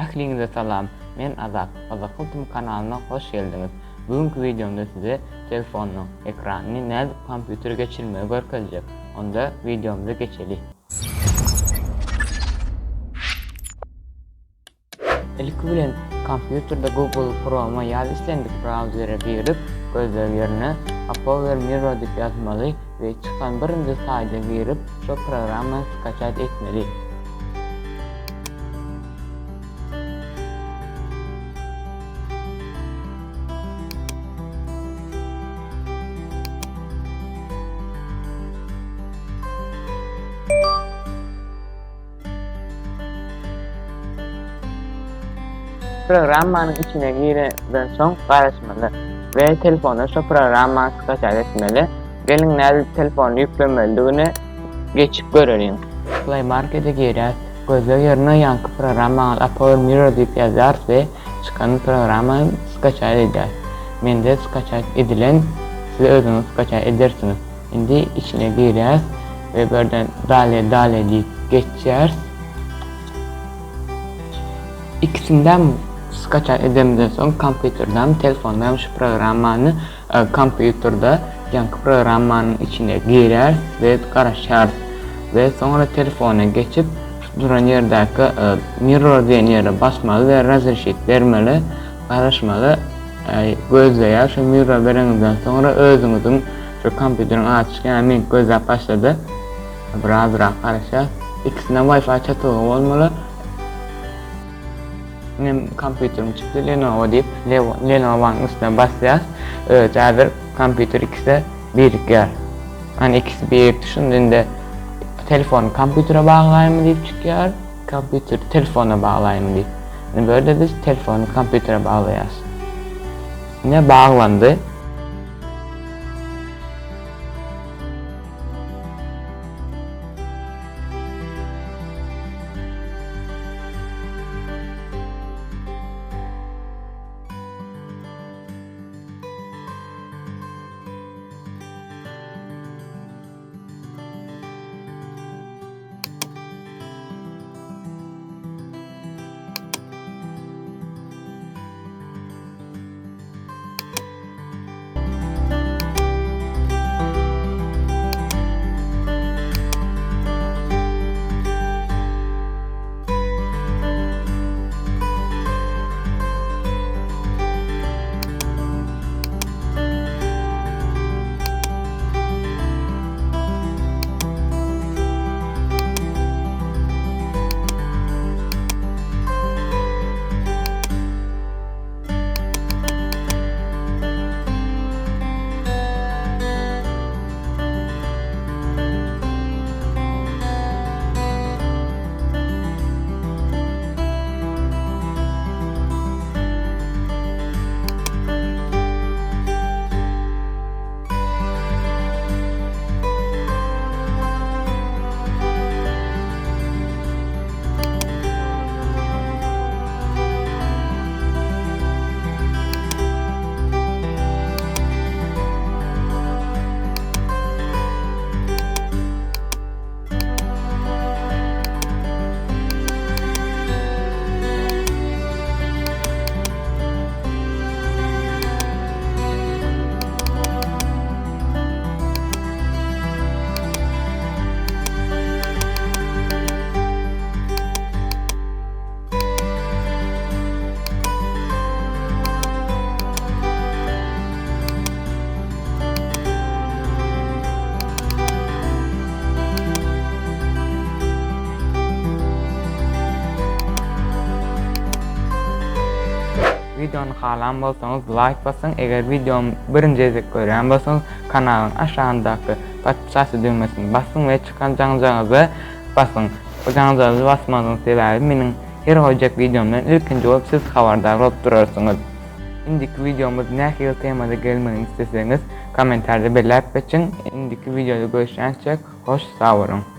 Ähliňize salam, men Azat, Gyzykly Tm kanalyna hoş geldiňiz. Bu günki wideomda size telefonyň ekranyny nädip kompýutere geçirmegi görkezjek. Onda wideomyza geçeli. Ilki bilen kompýuterde Google Chrome-a ýa-da islendik brauzere girip, gözleg ýerine Apower Mirror diýip ýazmaly we çykan birinji saýda girip, şol programmany skaçat etmeli. Programmanyň içine girenden soň garaşmaly we telefona şo programmany skaçat etmeli. Geliň nädip telefony ýüklemelidigini geçip göreliň. Play Market-e girýäs. Gözleg ýerine ýaňky programmaňyz Apower Mirror diýip ýazýarys we çykan programmany skaçat edýäs. Mende skaçat edilen, siz özüňiz skaçat edersiňiz. Indi içine girýäs we bu ýerden Dalýa Dalýa diýip geçýäris. Ikisindem skaçat edemizden soň kompýuterdem telefondam şu programmany kompýuterde ýaňky programmanyň içine girýäris we garaşýarys we soňra telefona geçip şu duran ýerdäki mirror diýen ýere basmaly we razreşit bermeli garaşmaly gözleýär şu mirror bereňizden soňra özüňiziň şu kompýuteriň ady çykýar meňki gözläp başlady birazrak garaşýas ikisinde wifi çatylgy bolmaly Inem kompýuterim çykdy Lenovo diýip Lenovo-nyň üstüne basýas özi häzir kompýuter ikisi birikýär Hani ikisi birikdi şunda indi telefony kompýutere baglaýynmy diýip çykýar kompýuteri telefona baglaýynmy diýip indi bu ýerde biz telefony kompýutere baglaýas ine baglandy. Wideony halan bolsaňyz laýk basyň, eger wideomy birinji gezek görýän bolsaňyz kanalyň aşagyndaky podpisasiýa düwmesini basyň we çykan jaňjagaza basyň. Bu jaňjagazy basmagyň sebäbi meniň her goýjak wideomdan ilkinji bolup siz habardar bolup durarsyňyz. Indiki wideomyz nähili temada gelmegini isleseňiz kommentarda belläp geçiň. Indiki wideoda görüşýänçäk hoş sag boluň.